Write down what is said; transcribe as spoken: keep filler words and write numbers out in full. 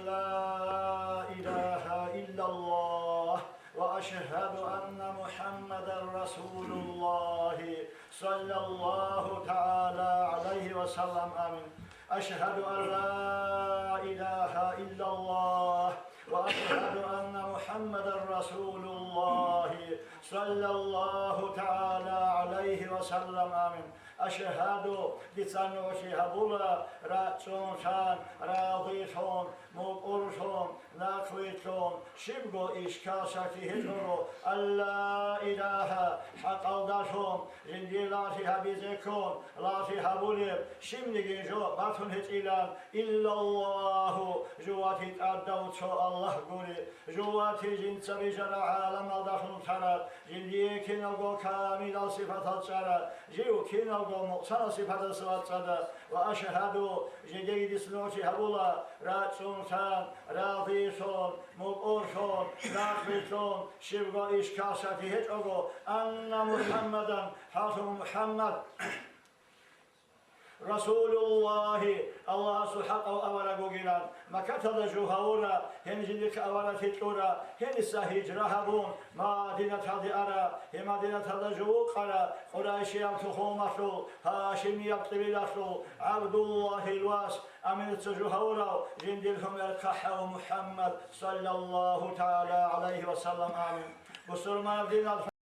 لا إله إلا الله وأشهد أن محمدا رسول الله صلى الله تعالى عليه وسلم. آمين. أشهد أن لا إله إلا الله وأشهد أن محمدا رسول الله صلى الله تعالى عليه وسلم. آمين. أشهد, дица нугӀлъи гьабула, рачӀунлъан, разилъун, мукӀурлъун, нахъвилълъун, щибго ишкал-щаки гьечӀого, أن لا إله, хӀакъалдалъун, жиндие лагълъи гьабизе ккун, лагълъи гьабулеб щибниги жо батун гьечӀилан, إلا الله, жуватги тӀадав цо Аллагь гури, жуватги жинца бижараб гӀаламалдалъун тараб, жиндие киналго камилал сипатал чӀараб, жив киналго нукъсанал сипаталдаса вацӀцӀадаб. وأشهد, жеги дица нугӀлъи гьабула, рачӀунлъан, разилъун, мукӀурлъун, нахъвилълъун, щибго ишкал-щаки гьечӀого, أن محمدا, хӀакъалъулъ МухӀаммад, رسول الله, Аллагьасул хӀакъав авараг вугилан. Маккаталда жив гьавура, гьениб жиндихъ авараглъи кьура, гьениса гьижра гьабун, Мадинаталде ара, гьеб Мадинаталда жив вукъара, Къурайшияб тухумалъул, Гьашимияб къабилалъул, ГӀабдуллагьил вас, Аминатца жив гьавурав, жиндир лъумер хъахӀав МухӀаммад, саллаллагьу тагӀала гӀалайгьи ва саллам. Амин. Бусурманаб динал